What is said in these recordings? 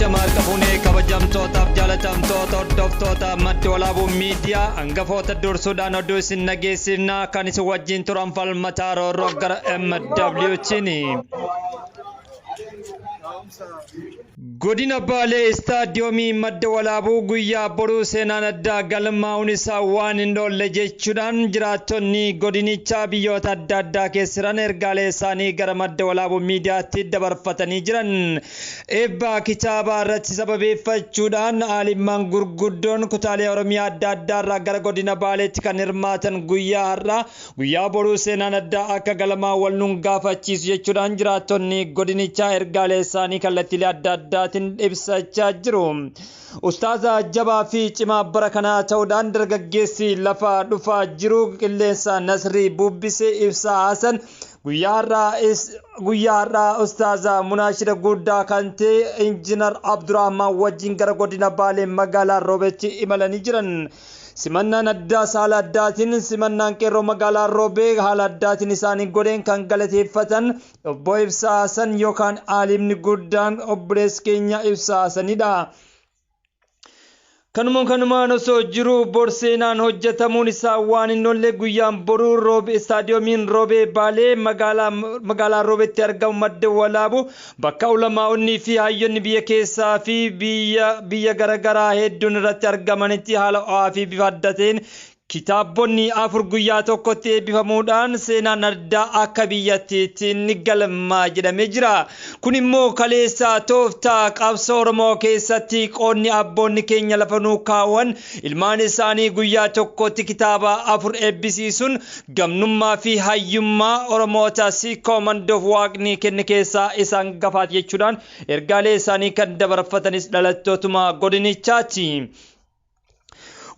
Ashama harka fuunee kabajamtootaaf jaalatamtoota hordoftoota Madda Walaabuu Miidiyaa hangafoota dursuudhaan oduu isin dhageessifna kan isin wajjin turan Falmataa Roorroo gara MWTini. Godina Baalee Istaadiyoomii Madda Walaabuu guyyaa boruu seenaan addaa galmaa'uun isaa waan hin oolle jechuudhaan jiraattonni godinichaa biyyoota adda addaa keessa jiran ergaalee isaanii gara Madda Walaabuu Miidiyaatti dabarfatanii jiran. Eebba kitaabaa irratti sababeeffachuudhaan aalimman gurguddoon kutaalee Oromiyaa adda addaa irraa gara godina Baaleetti kan hirmaatan guyyaa har'aa Guyyaa boruu seenaan addaa akka galmaa'u wal nun gaafachiisu jechuudhaan jiraattonni godinichaa ergaalee isaanii kallattiilee adda addaatiin ibsachaa jiru. Ustaaza jabaa fi cimaa bara kanaa ta'uudhaan dargaggeessi lafa dhufaa jiru qilleensa Nasrii buubbisee Ibsaa Hasan guyyaa har'aa Ustaaza Munaashida guddaa kan ta'e Injiinar Abdurrahmaan wajjin gara godina Baalee magaalaa Roobeetti imalanii jiran. Simannaan addaas haala addaatiin simannaan qeerroo magaalaa Roobee haala addaatiin isaanii godheen kan galateeffatan obbo Ibsaa Hasan yookaan aalimni guddaan obboleessi keenya Ibsaa Hasanidha. Kanumaan osoo jiru bor seenaan hojjetamuun isaa waan hin oolle guyyaan boruu Roobe istaadiyoomiin Roobee Baalee magaalaa Roobeetti argamu Madda Walaabu bakka ulamaa'onni fi hayyoonni biyya keessaa fi biyya garaagaraa hedduun irratti argamanitti haala ho'aa fi bifa adda ta'een kitaabonni 4 guyyaa tokkotti eebbifamuudhaan seenaan addaa akka biyyattiitti ni galmaa jedhamee jira. Kun immoo kaleessa tooftaa qabsoo Oromoo keessatti qoodni abboonni keenya lafa nuu kaawwan ilmaan isaanii guyyaa tokkotti kitaaba 4 eebbisiisuun gamnummaa fi hayyummaa Oromoota Siikoo Mandoof Waaqni kenne keessaa isaan gafaati jechuudhaan ergaalee isaanii kan dabarfatanis dhalattootuma godinichaati.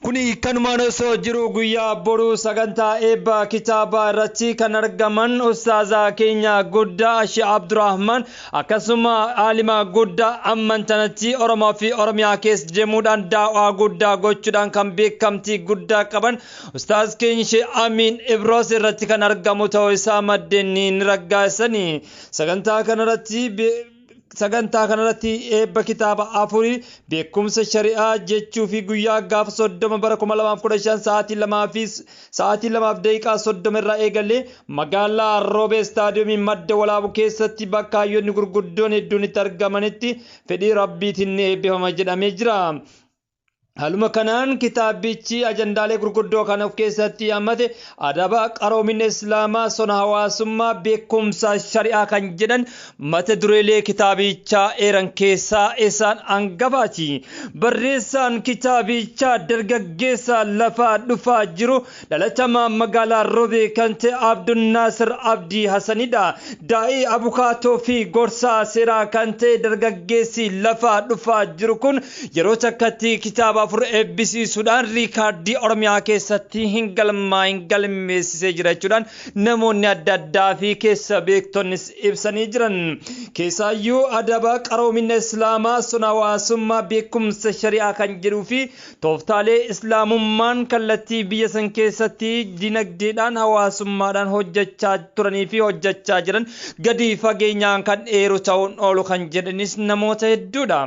Kuni kanumaan osoo jiru guyyaa boruu sagantaa eebba kitaabaa irratti kan argaman ustaaza keenya guddaa Sheekh Abdurrahman akkasuma aalima guddaa amman tanatti Oromoo fi Oromiyaa keessa deemuudhaan daawaa guddaa gochuudhaan kan beekamtii guddaa qaban ustaaz keenya Sheekh Amiin Ibroos irratti kan argamu ta'uu isaa maddeen ni raggaasani. Sagantaa kanarratti eebba kitaaba afurii beekumsa shari'aa jechuu fi guyyaa gaafa 30 bara 2015 sa'aatii lamaa fi sa'aatii lamaaf daqiiqaa 30 irraa eegalee magaalaa Roobee istaadiyoomii Madda Walaabuu keessatti bakka hayyoonni gurguddoon hedduun itti argamanitti fedhii Rabbiitiin ni eebbifama jedhamee jira. Haaluma kanaan kitaabichi ajandaalee gurguddoo kan of keessatti hammate adaba qaroomina Islaamaa, sona hawaasummaa, beekumsa shari'aa kan jedhan mata dureelee kitaabichaa eeran keessaa isaan hangafaati. Barreessaan kitaabichaa dargaggeessa lafaa dhufaa jiru dhalatamaa magaalaa Roobee kan ta'e Abdunnaasir Abdii Hasanidha. Daa'ii abukaatoo fi gorsaa seeraa kan ta'e dargaggeessi lafaa dhufaa jiru kun yeroo takkatti kitaaba 4 eebbisiisuudhaan riikaardii Oromiyaa keessatti hin galmaa'in galmeessisee jira jechuudhaan namoonni adda addaa fi keessa beektonnis ibsanii jiran. Keessaayyuu adaba qaroomina Islaamaa, sona hawaasummaa, beekumsa shari'aa kan jedhuu fi tooftaalee Islaamummaan kallattii biyya san keessatti dinagdeedhaan hawaasummaadhaan hojjechaa turanii fi hojjechaa jiran gadi fageenyaan kan eeru ta'uun oolu kan jedhanis namoota hedduudha.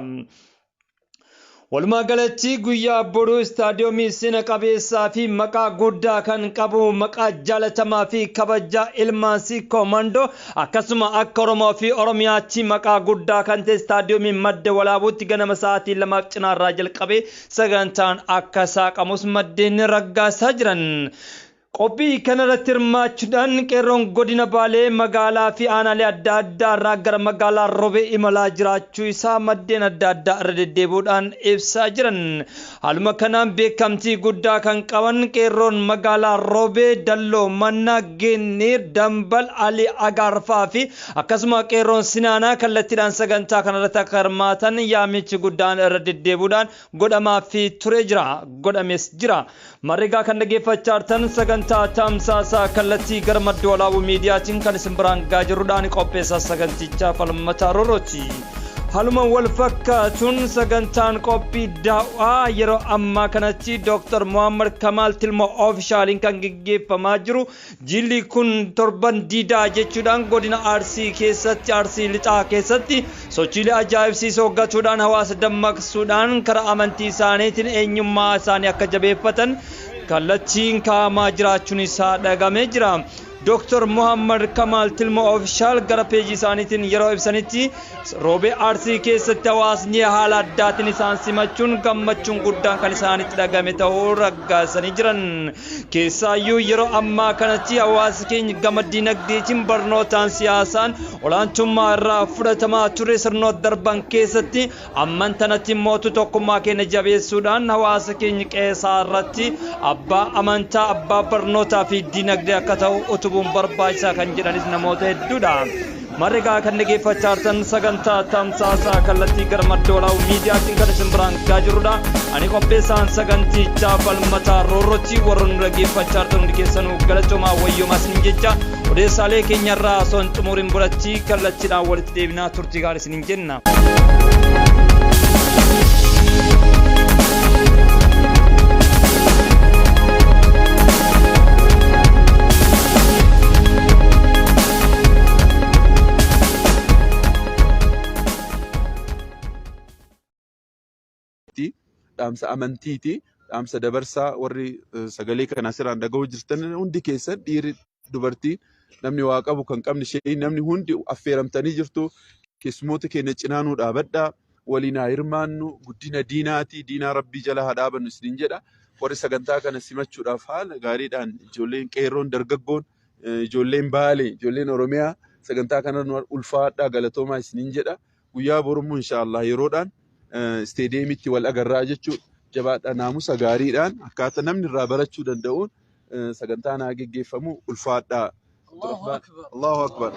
Walumaa galatti guyyaa boruu istaadiyoomii seena qabeessaa fi maqaa guddaa kan qabu maqaa jaalatamaa fi kabajaa ilmaan Siikoo Mandoo akkasuma akka Oromoo fi Oromiyaatti maqaa guddaa kan ta'e istaadiyoomii Madda Walaabuutti ganama sa'aatii lamaaf cinaarraa jalqabee sagantaan akka saaqamus maddeen raggaasaa jiran. Qophii kanarratti hirmaachuudhaan qeerroon godina Baalee magaalaa fi aanaalee adda addaa irraa gara magaalaa Roobee imalaa jiraachuu isaa maddeen adda addaa irra deddeebi'uudhaan ibsaa jiran. Haaluma kanaan beekamtii guddaa kan qaban qeerroon magaalaa Roobee Dalloo Mannaa, Geenneer, Dambal, Ali Agaarfaa fi akkasuma qeerroon Sinaanaa kallattiidhaan sagantaa kanarratti akka hirmaatan yaamichi guddaan irra deddeebi'uudhaan godhamaafii ture jira. Godhames jira. Marrigaa kan dhaggeeffachaa jirtan sagantaa tamsaasaa kallattii gara Madda Walaabuu Miidiyaatiin kan isin biraan gahaa jirrudha. Ani qopheessaa sagantichaa Falmataa Roorrooti. Haaluma wal fakkaatuun sagantaan qophii daawaa yeroo ammaa kanatti Dr. Muhammad Kamaal Tilmoo Ofishaaliin kan geggeeffamaa jiru. Jilli kun torban diidaa jechuudhaan godina Arsii keessatti, Arsii Lixaa keessatti sochiilee ajaa'ibsiisoo gatuudhaan hawaasa dammaqsuudhaan karaa amantii isaaniitiin eenyummaa isaanii akka jabeeffatan kallattiin kaa'amaa jiraachuun isaa dhagamee jira. Dr. Muhammad Kamaal Tilmoo Ofishaal gara peejii isaaniitiin yeroo ibsanitti, Roobee Arsii keessatti hawaasni haala addaatiin isaan simachuun gammachuun guddaan kan isaanitti dhagame ta'uu raggaasanii jiran. Keessaayyuu yeroo ammaa kanatti hawaasi keenya gama dinagdeetiin, barnootaan, siyaasaan olaantummaa irraa fudhatamaa ture sirnoota darban keessatti, amman tanatti mootu tokkummaa keenya jabeessuudhaan hawaasa keenya qeesaa irratti abbaa amantaa, abbaa barnootaa fi dinagdee akka ta'u utubuun barbaachisaa kan jedhanis namoota hedduudha. Marregaa kan dhaggeeffachaa jirtan sagantaa tamsaasaa kallattii gara madda walaabuu miidiyaatiin kan isin biraan gahaa jirrudha. Ani qopheessaan sagantichaa Falmataa Roorrochi. Warra nu dhaggeeffachaa jirtan hundi keessanuu galatoomaa, wayyoomaa isiniin jecha, odeessaalee keenyarraa osoo hin xumuriin biratti kallattiidhaan walitti deebinaa, turtii gaarii isiniin jenna. Dhaamsa amantiiti. Dhaamsa dabarsaa warri sagalee kana asirraan dhaga'uu jirtan hundi keessan, dhiirri, dubartiin, namni waa qabu, kan qabne ishee, namni hundi affeeramtanii jirtu. Keessummoota keenya cinaa nuu dhaabadhaa. Waliin haa hirmaannu. Guddina diinaati. Diinaa rabbii jala haa dhaabannu isiniin jedha. Warri sagantaa kana simachuudhaaf haala gaariidhaan ijoolleen qeerroon, dargaggoon, ijoolleen Baalee, ijoolleen Oromiyaa sagantaa kana nu ulfaadhaa, galatoomaa isiniin jedha. Guyyaa borummoo inshaallah yeroodhaan isteediyeemitti wal agarraa jechuudha. Jabaadhaa, naamusa gaariidhaan akkaataa namni irraa barachuu danda'uun sagantaan haa geggeeffamu, ulfaadhaa. Allahu Akbar. Allahu Akbar.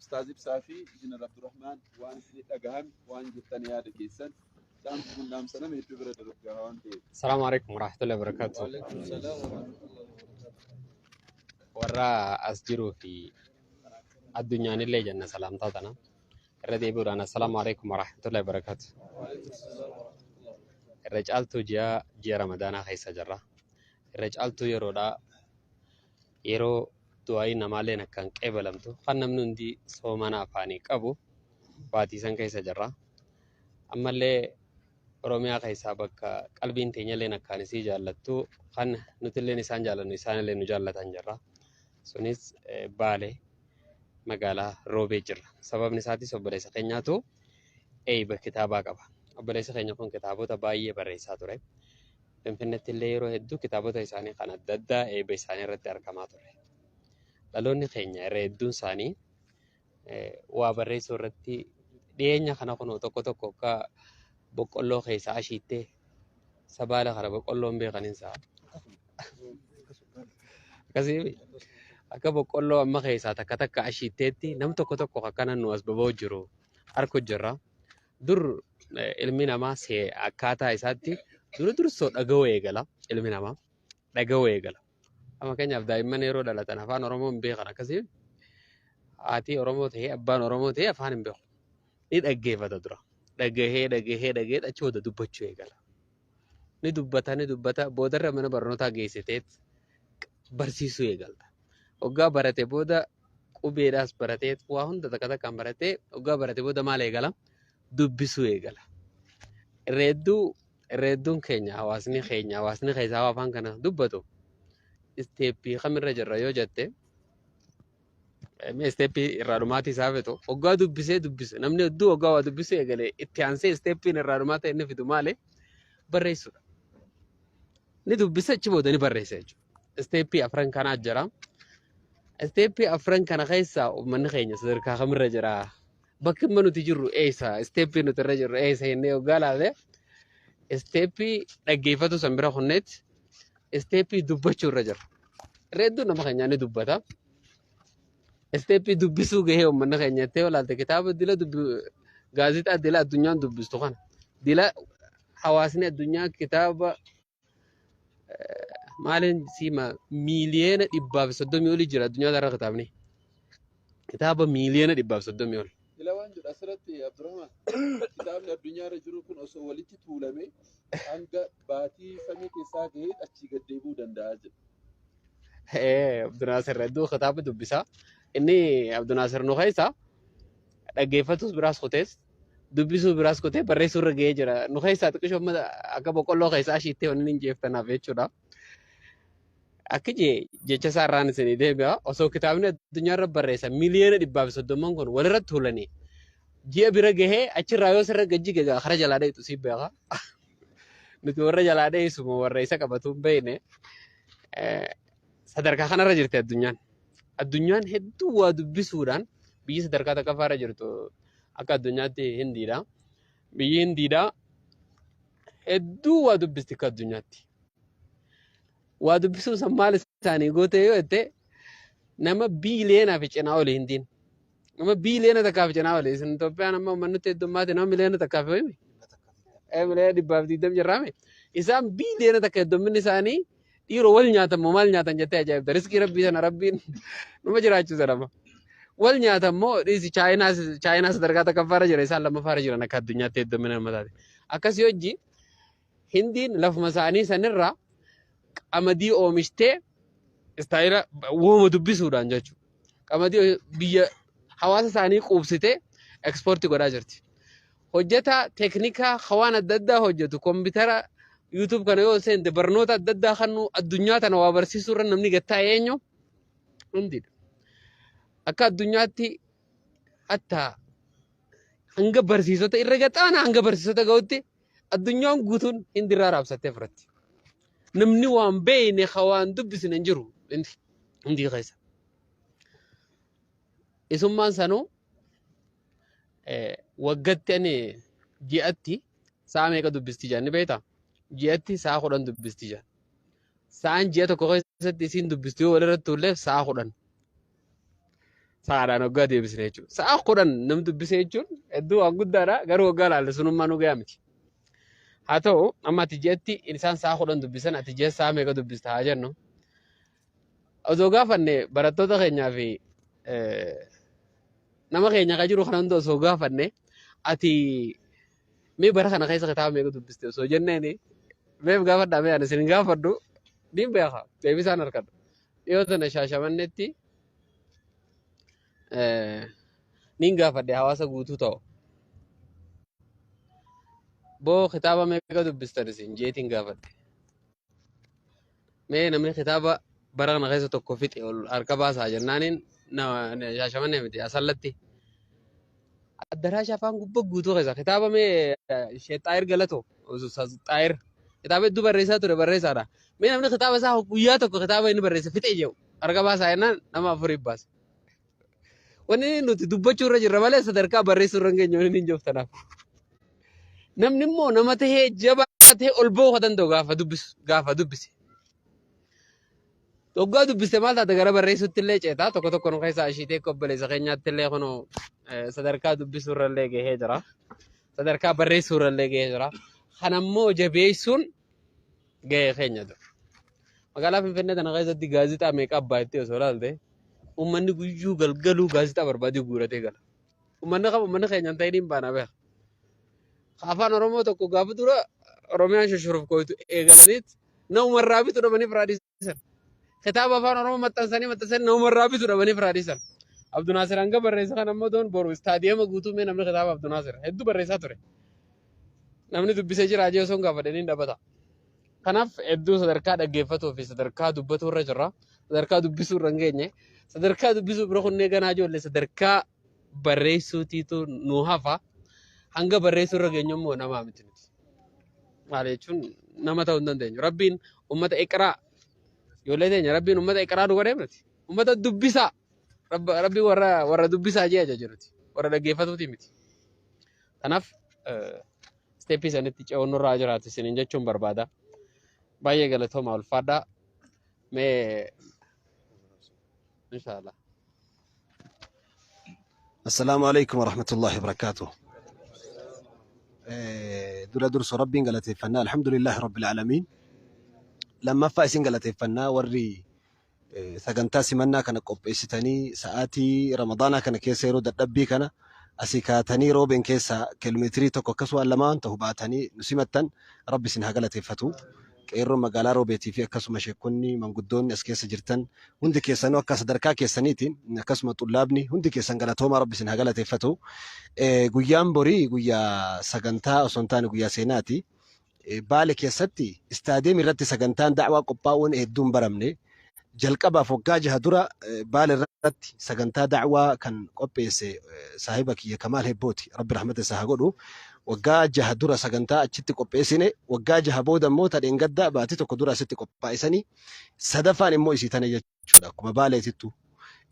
Ustaaz Ibsaa fi Injiinar Abdurrahmaan, waan isin dhagahame, waan jettan, yaada keessan, dhaamsi kun dhaamsa nama hedduu bira dargaa waan ta'eef. Assalamu alaikum warahmatullahi wabarakatuh. Waalaikum salaam warahmatullahi wabarakatuh. Warra as jiruu fi addunyaanillee jenna salaamtaa tana. Irra deebi'uudhaan assalaamu alaikum warahmatullahi wabarakatuh. Waalaikum salaam warahmatullahi wabarakatuh. Irra caaltuu ji'a ji'a Ramadaanaa keessa jirra. Irra caaltuu yeroodhaa, yeroo du'aayi namaalleen akkaan qeebalamtu, kan namni hundi soomana afaanii qabu baatii san keessa jirra. Ammallee Oromiyaa keessaa bakka qalbiin teenyalleen akkaan isii jaallattu, kan nutilleen isaan jaallannu, isaanillee nu jaallatan jirra. Sunis Baale, magaalaa Roobee jirra. Sababni isaatis obboleessa keenyaatu eeyba kitaabaa qaba. Obboleessi keenya kun kitaabota baay'ee barreessaa ture. Finfinnetti illee yeroo hedduu kitaabota isaanii kan adda addaa eebba isaanii irratti argamaa ture. Dhaloonni keenya irra hedduun isaanii waa barreessuu irratti dhiyeenya kana kunoo tokko tokko akka boqqolloo keessaa ashiittee sabaala kana boqqolloo hin beekanin sa'a. Akkasii akka boqqolloo amma keessaa takka takka ashiitteetti nam tokko tokko akkana nu as baba'u jiru arku jirra. Dur ilmi namaa akkaataa isaatti dura dursoo dhaga'uu eegala, ilmi namaa dhaga'uu eegala. Amma fakkeenyaaf daa'imman yeroo dhalatan afaan Oromoo hin beekan, akkasii haati Oromoo ta'ee abbaan Oromoo ta'ee afaan hin beeku. Ni dhaggeeffata dura. Dhagahee dhagahee dhagahee achi booda dubbachuu eegala. Ni dubbata, ni dubbata, boodarra mana barnootaa geessiteet barsiisuu eegalta. Waggaa barate booda qubeedhaas baratee, waa hunda takka takkaan baratee, waggaa barate booda maal eegala? Dubbisuu eegala. Irra hedduu, irra hedduun keenya, hawaasni keenya, hawaasni keessaa afaan kana dubbatu isteeppii kamirra jirra yoo jette, mee isteeppii irraa dhumaatii isaa fitu, waggaa dubbisee dubbise, namni hedduu waggaa waa dubbisuu eegale, itti aansee isteeppiin irraa dhumaa ta'e inni fidu maali? Barreessuudha. Ni dubbisa, achi booda ni barreessa jechuudha. Isteeppii afran kanaa jira. Isteeppii afran kana keessa uummanni keenya sadarkaa kamirra jira? Bakki amma nuti jirru eessa? Isteeppii nuti irra jirru eessa jennee waggaa ilaalle, isteeppii dhaggeeffatu san bira kunneetti isteeppii dubbachuu irra jira. Irra hedduun nama keenyaa ni dubbata. Isteeppii dubbisuu gahee uummanni keenya jettee yoo ilaalte, kitaaba dila dubbi, gaazexaa dila addunyaan dubbistu kana, dila hawaasni addunyaa kitaaba maaliin siima 130,000,000 olii jira addunyaa irra kitaabni. Kitaaba 130,000,000 ol. Waan jedhu asirratti Abdurrahman, kitaabni addunyaa irra jiru kun osoo walitti tuulame hanga baatii samii keessaa gahee achii gad deebi'uu danda'a jedha. Abdunaasir hedduu kitaaba dubbisaa. Inni Abdunaasir nu keessa dhaggeeffatus biraas kutees, dubbisuu biraas kutee, barreessuu irra gahee jira. Nu keessaa xiqqishoo amma akka boqqolloo keessaa ashiittee wanni hin jeeftanaaf jechuudha. Akka jecha isaa irraan isinii deebi'a. Osoo kitaabni addunyaa irra barreessan 130,000,000 kun walirratti tuulanii ji'a bira gahee, achirraa yoo sirra gajji gagaa kara jalaa dheetu si beeka. Nuti warra jalaa dheessuma warra isa qabatu hin beekne. Sadarkaa kanarra jirti addunyaan. Addunyaan hedduu waa dubbisuudhaan biyyi sadarkaa tokkoffaarra jirtu akka addunyaatti Hindiidha. Biyyi Hindiidha hedduu waa dubbisti akka addunyaatti. Waa dubbisuun san maal isaanii goote yoo jette, nama biiliyeenaa fi cinaa oli Hindiin. Nama 1.1 fi cinaa oli. Isin Itoophiyaan amma uummanni heddummaate nama 1 million fi hoyimi. 120 million jirraame. Isaan 1 billion heddumminni isaanii dhiiroo wal nyaatan moo maal nyaatan jettee ajaa'ibda. Riskii rabbii sana rabbiin numa jiraachisa nama. Wal nyaatan moo dhiisi. Chaayinaa sadarkaa tokkoffaarra jira, isaan lammaffaarra jiran akka addunyaatti heddummina nama taate. Akkasii hojii Hindiin lafuma isaanii sanirraa qamadii oomishtee istaayila wooma dubbisuudhaan jechuudha. Qamadii biyya hawaasa isaanii quubsitee ekspoortii godhaa jirti. Hojjetaa teeknikaa waan adda addaa hojjetu, koompitara, YouTube kana yoo seente, barnoota adda addaa kannu addunyaa tana waa barsiisuu irra namni gattaa'e eenyu? Hindiidha. Akka addunyaatti hatta hanga barsiisota irra gaxaana hanga barsiisota ga'utti addunyaan guutuun Hindirraa raabsattee fudhatti. Namni waan beekne ka waan dubbisne hin jiru Hindii keessa. Isummaan sanuu waggatti ani ji'atti sa'a meeqa dubbisti jedhan ni beektaa? Ji'atti sa'a 10 dubbisti jedhan. Sa'aan ji'a tokko keessatti isiin dubbistu yoo walirratti tuulleef sa'a 10. Sa'aadhaan waggaa deebisne jechuudha. Sa'a 10 nam dubbise jechuun hedduu waan guddaadha, garuu waggaa laalle sunummaa nu gahaa miti. Haa ta'u, amma ati ji'atti isaan sa'a 10 dubbisan, ati ji'a sa'a meeqa dubbista haa jennu. Osoo gaafanne barattoota keenyaa fi nama keenya kan jiru kana hunda osoo gaafanne, ati mee bara kana keessa kitaaba meeqa dubbiste osoo jenneeni, meef gaafadhaa, mee ani isin hin gaafadhu, niin beeka deebisaan harkadha. Dhiyoo tana Shaashamannetti niin gaafadhe hawaasa guutuu ta'u. Boo, kitaaba meeqa dubbistan isin jeetiin gaafadhe. Mee namni kitaaba bara kana keessa tokko fixe ol harka baasaa jennaaniin, Shaashamannee miti, Asallatti. Addaraasha afaan gubbaa guutuu keessa kitaaba mee Sheek Xaayir Galatoo, Xaayir kitaaba hedduu barreessaa ture, barreessaadha. Mee namni kitaaba isaa guyyaa tokko kitaaba inni barreesse fixe jedhu harka baasaa jennaan nama afurii baase. Wanni nuti dubbachuu irra jirra malee sadarkaa barreessuu irra hin geenye wanni hin jiru. Namni immoo nama tahee jabaa ta'ee ol ba'uu kan danda'u gaafa dubbisu, gaafa dubbise. Waggaa dubbiste maal taate, gara barreessuutti illee ceetaa. Tokko tokko nu keessaa ishiitee akka obboleessa keenyaatti illee kunoo sadarkaa dubbisuu irra illee gahee jira. Sadarkaa barreessuu irra illee gahee jira. Kanammoo jabeessuun gahee keenya ture. Magaalaa Finfinnee tana keessatti gaazexaa meeqa abbaa itti osoo ilaalte, uummanni guyyuu galgaluu gaazexaa barbaadee guuratee gala. Uummanni kam uummanni keenya hin ta'in hin baana beeka. Afaan Oromoo tokko gaafa dura Oromiyaan shoshoruuf koitu eegalaniit namumarraa bitu dhabanii firaa dhiisan. Kitaaba afaan Oromoo maxxansanii maxxansanii namumarraa bitu dhabanii firaa dhiisan. Abdunaasir hanga barreessa kan ammoo doon boru istaadiyeema guutuu mee namni kitaaba Abdunaasir hedduu barreessaa ture. Namni dubbisee jira ajee osoo hin gaafadhanii hin dhabata. Kanaaf hedduu sadarkaa dhaggeeffatuu fi sadarkaa dubbatuu irra jirra. Sadarkaa dubbisuu irra hin geenye. Sadarkaa dubbisuu bira kunnee ganaa ijoollee sadarkaa barreessuutiitu nu hafa. Hanga barreessuu irra geenyu immoo namaa miti nuti. Maal jechuun, nama ta'uu hin dandeenyu. Rabbiin uummata iqraa, ijoollee teenya Rabbiin uummata iqraa nu godhee miti. Uummata dubbisaa. Rabbiin warra dubbisaa jee ajaja nuti. Warra dhaggeeffatuuti miti. Kanaaf step sanitti ce'uun nurraa jiraatu isiniin jechuun barbaada. Baay'ee galatooma, ulfaadhaa. Mee inshaallah. السلام عليكم ورحمة الله وبركاته. Dura dursu rabbiin galateeffannaa, الحمد لله رب العالمين. Lammaffaa isin galateeffannaa, warri sagantaa simannaa kana qopheessitanii sa'aatii ramadaanaa kana keessa yeroo dadhabbii kana Asii kaatanii Roobeen keessaa kiiloomeetirii tokko akkasuma lamaan ta'u baatanii nu simattan, Rabbi isin haa galateeffatu. Qeerroon magaalaa Roobeetii fi akkasuma sheekonni manguddoonni as keessa jirtan hundi keessanuu akka sadarkaa keessaniitiin, akkasuma xullaabni hundi keessan galatoomaa, Rabbi isin haa galateeffatu. Guyyaan borii guyyaa sagantaa osoo hin taane guyyaa seenaati. Baale keessatti istaadiyeemii irratti sagantaan da'waa qophaa'uun hedduun baramne. Jalqabaaf waggaa 6 dura Baale irratti sagantaa da'waa kan qopheesse saahiba kiyya Kamaal Hebbooti. Rabbi rahmata isaa haa godhu. Waggaa 6 dura sagantaa achitti qopheessine, waggaa 6 booda immoo tadheengadda baatii tokko dura asitti qophaa'isanii, sadaffaan immoo isii tana jechuudha. Akkuma Baaleetittu.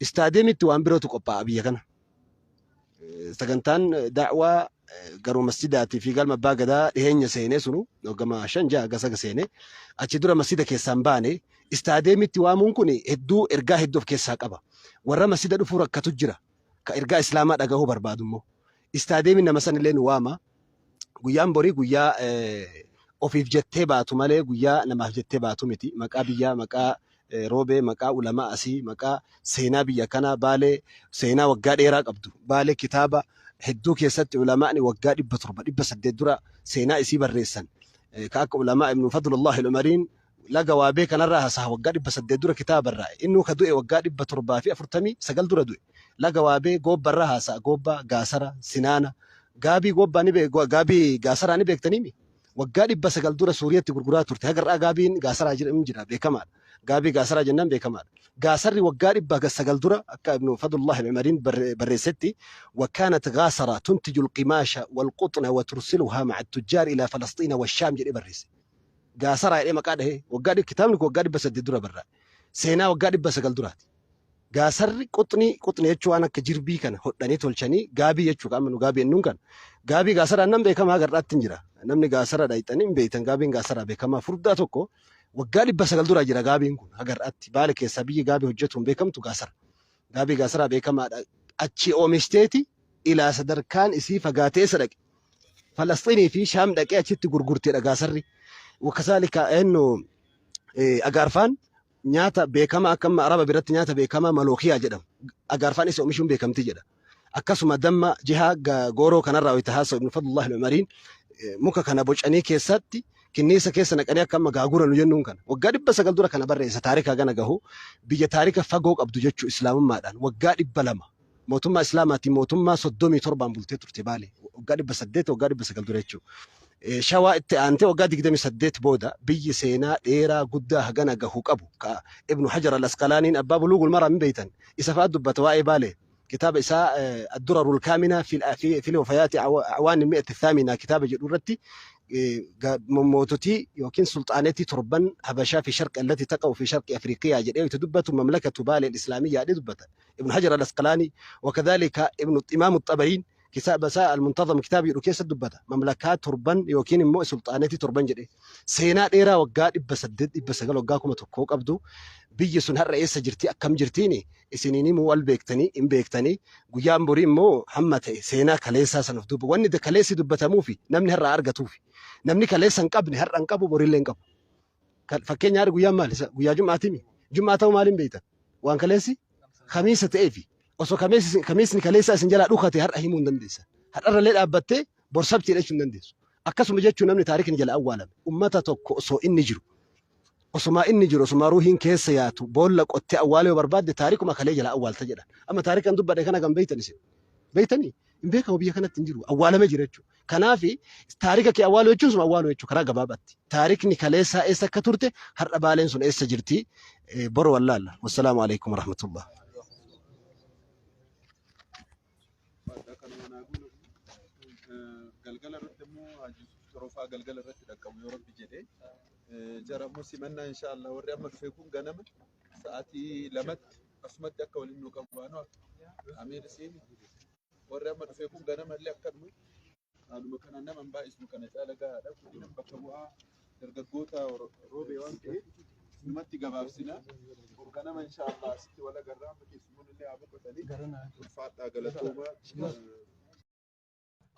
Istaadiyeemitti waan birootu qophaa'a biyya kana. Sagantaan da'waa garuu masjidaatii fi galma abbaa gadaa dhiheenya seenee, sunu gama 5 6 gasaga seenee, achi dura masjida keessaan baane. Istaadeemitti waamuun kun hedduu ergaa hedduu of keessaa qaba. Warra masjida dhufuu rakkatu jira. Ka ergaa islaamaa dhagahuu barbaadu immoo. Istaadeemiin nama san illee nu waama. Guyyaan borii guyyaa ofiif jettee baatu malee guyyaa namaaf jettee baatu miti. Maqaa biyyaa, maqaa Roobee, maqaa ulamaa asii, maqaa seenaa biyya kanaa Baalee, seenaa waggaa dheeraa qabdu. Baalee kitaaba hedduu keessatti ulamaani waggaa 700, 800 dura seenaa isii barreessan. Ka akka ulamaa Ibnu Fadlullah Umariin laga Waabee kanarraa hasaha waggaa 800 dura kitaaba barraa'e. Innuu ka du'e waggaa 749 dura du'e. Laga Waabee goobbarraa haasa'a, goobbaa, gaasara, sinaana. Gaabii goobbaa ni gaabii gaasaraa ni beektaniimi? Waggaa 900 dura Suuriyatti gurguraa turte. Haga har'aa gaabiin gaasaraa jira, beekamaadha. Gaabii gaasaraa jennaan beekamaadha. Gaasarri waggaa 900 dura akka Ibnu Fadlullah Umariin barreessetti, وكانت غاسرة تنتج القماش والقطن وترسلها مع التجار إلى فلسطين والشام jedhee barreesse. Gaasaraa jedhee maqaa dhahee waggaa kitaabni kun waggaa 800 dura barraa'e. Seenaa waggaa 900 duraati. Gaasarri quxnii, quxnii jechuun waan akka jirbii kana hodhanii tolchanii gaabii jechuudha. Amma nu gaabii jennuun kana. Gaabii gaasaraan nan beekamaa har'aatti hin jira. Namni gaasara dhayxanii hin beektan, gaabiin gaasaraa beekamaa furdaa tokko waggaa 900 dura jira gaabiin kun haga har'aatti. Baale keessaa biyyi gaabii hojjetu hin beekamtu gaasara. Gaabii gaasaraa beekamaadha. Achi oomishiteeti ilaa sadarkaan isii fagaatee isa dhaqe. Falasxiinii fi Shaam dhaqee achitti gurgurteedha gaasarri. وكذلك eenyu agaarfaan nyaata beekamaa akka amma Araba biratti nyaata beekamaa malookiyaa jedhamu. Agaarfaan isa oomishuun beekamti jedha. Akkasuma damma jihaa gooroo kanarraa wayita haasa'u Ibn Fadlullah Umariin, muka kana bocanii keessatti kinniisa keessa naqanii akka amma gaagura nu jennuun kana. Waggaa 900 dura kana barreessa, taarika gana gahu, biyya taarika fagoo qabdu jechuu islaamummaadhaan waggaa 200 mootummaa islaamaatiin mootummaa 37n bultee turte Baale, waggaa 800, waggaa 900 dura jechuudha. Shawaa itti aantee waggaa 28 booda biyyi seenaa dheeraa guddaa hagana gahu qabu ka Ibnu Hajar al-Asqalaaniin, abbaa Buluugul Maraam hin beektan, isa fa'aa dubbata waa'ee Baalee. Kitaaba isaa الدرر الكامنة في الوفيات أعوان المئة الثامنة kitaaba jedhu irratti moototii yookiin sulxaanetii torban Habashaa في شرق التي تقع في شرق أفريقيا jedhee itti dubbatu مملكة بالي الإسلامية jedhee dubbata. Ibnu Hajar al-Asqalaanii وكذلك Ibnu Imaamu Xabariin kitaaba isaa المنتظم kitaaba jedhu keessa dubbata. Mamlakaa torban yookiin immoo sulxaanetii torban jedhee. Seenaa dheeraa waggaa 800, 900, waggaa 1000 qabdu, biyyi sun har'a eessa jirti, akkam jirtiini isiniin himuu wal beektanii hin beektanii. Guyyaan borii immoo hamma ta'e seenaa kaleessaa san of duuba wanni kaleessi dubbatamuufi namni har'a argatuufi, namni kaleessa hin qabne har'a hin qabu, borillee hin qabu. Fakkeenya har'a guyyaan maali? Guyyaa jum'aatimi. Jum'aa ta'uu maaliin beektan? Waan kaleessi kamiisa ta'eefi. Osoo kamiisni kaleessaa isin jalaa dhukate har'a himuu hin dandeessan. Har'arrallee dhaabbattee bor sabtii jechuu hin dandeessu. Akkasuma jechuun namni taarikni jala awwaalame ummata tokko osoo inni jiru, osumaa inni jiru, osumaa ruuhiin keessa yaatu boolla qottee awwaaluu yoo barbaadde taarikuma kalee jala awwaalta jedhan. Amma taarikan dubbadhe kana kan beektan isin. Beektanii? Hin beekamu, biyya kanatti hin jiru. Awwaalamee jira jechuudha. Kanaaf taarika kee awwaaluu jechuun suma awwaaluu jechuudha karaa gabaabaatti. Taarikni kaleessaa eessa akka turte, har'a Baaleen sun eessa jirti, boru wallaalla. والسلام عليكم ورحمة الله. Kanuma naa guulu, galgala irratti immoo Haji Yusuf Torofaa galgala irratti dhaqqabu yoo Rabbi jedhe. Jara immoo simannaa إن شاء الله warri amma dhufe kun ganama sa'aatii 2tti asumatti akka waliin nu qabu baanu amiir isiin warri amma dhufe kun ganama illee akkanuma haaluma kanaan nama hin baay'isnu, kana caala gahaadha. Kun bakka bu'aa dargaggoota Roobee waan ta'eef numatti gabaabsina. Ganama إن شاء الله asitti wal agarraa, amma keessummoonni illee haa boqotanii. Ulfaadhaa, galatoomaa.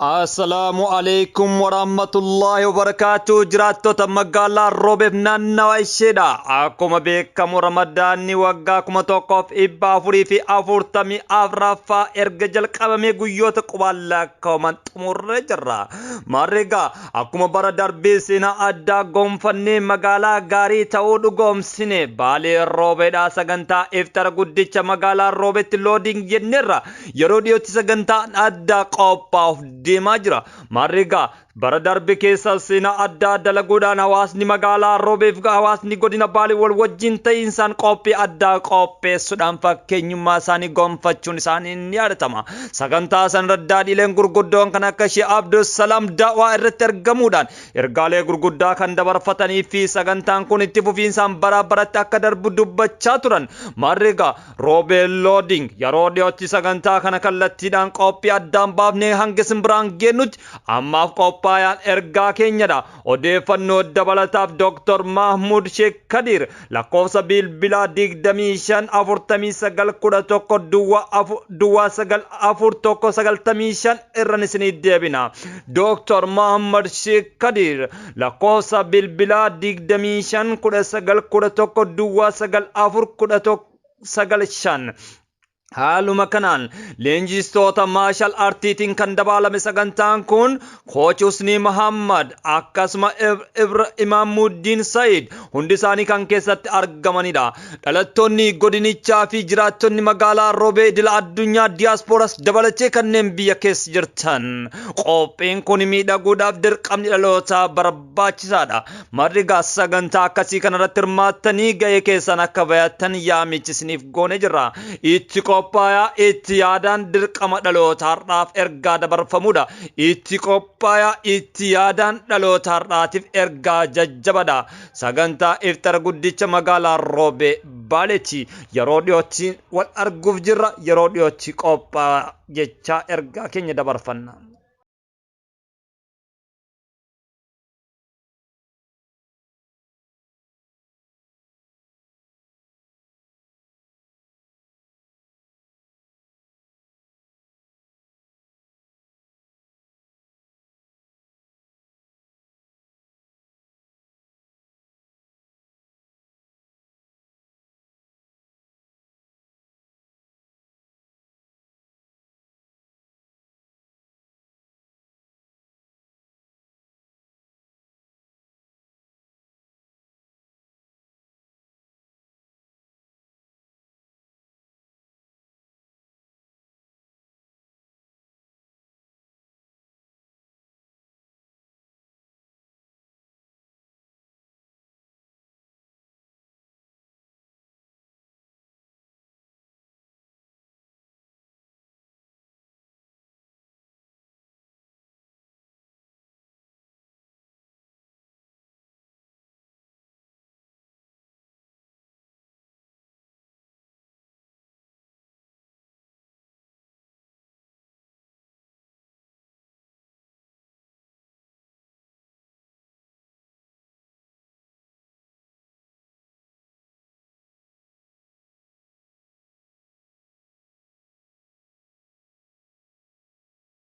Assalaamu alaikum warahmatullaahi wabarakaatu. Jiraattota magaalaa Roobeef naannawa isheedha. Akkuma beekamu Ramadaanni waggaa 1444ffaa erga jalqabamee guyyoota qubaan lakkaa'aman xumurree jirra. Maarreegaa akkuma bara darbee seenaa addaa gonfannee magaalaa gaarii ta'uu dhugoomsine Baalee Roobeedha. Sagantaa iftara guddicha magaalaa Roobeetti loodiing jenneerra. Yeroo dhiyootti sagantaan addaa qophaa'uuf deemaa jira. Maarreegaa bara darbe keessa seenaa addaa dalaguudhaan hawaasni magaalaa Roobeef hawaasni godina Baalee wal wajjin ta'iinsaan qophii addaa qopheessuudhaan fakkeenyummaa isaanii gonfachuun isaanii ni yaadatama. Sagantaa sanarra daadhiileen gurguddoon kan akka Shee Abdulsalaam Daawaa irratti argamuudhaan ergaalee gurguddaa kan dabarfatanii fi sagantaan kun itti fufiinsaan bara baratti akka darbu dubbachaa turan. Maarreegaa Roobee Looding yeroo dhiyootti sagantaa kana kallattiidhaan qophii addaan baafnee hanga isin biraan geennutti ammaaf qophaa'aan ergaa keenyadha. Odeeffannoo dabalataaf Dr. Mahmud Sheekh Kadir lakkoofsa bilbilaa 25 49 11 duwwaa 9 4 1 95 irran isinii deebina. Dr. Mahmud Sheekh Kadir lakkoofsa bilbilaa 25 19 11 duwwaa 9 4 11 95. Haaluma kanaan leenjistoota maashal artiitiin kan dabaalame sagantaan kun Kooch Husnii Muhammad akkasuma Ibra Imaamuddin Said hundi isaanii kan keessatti argamanidha. Dhalattoonni godinichaa fi jiraattonni magaalaa Roobee idila addunyaa diyaaspooras dabalatee kanneen biyya keessa jirtan qophiin kun miidhaguudhaaf dirqamni dhalootaa barbaachisaadha. Marrigaa sagantaa akkasii kanarratti hirmaattanii ga'ee keessan akka bayattan yaamichi isiniif goone jirra. Itti qophaayaa itti yaadaan dirqama dhaloota har'aaf ergaa dabarfamudha. Itti qophaayaa itti yaadaan dhaloota har'aatiif ergaa jajjabadha. Sagantaa iftara guddicha magaalaa Roobee Baaleetti yeroo dhiyootti wal arguuf jirra. Yeroo dhiyootti qophaayaa jechaa ergaa keenya dabarfanna.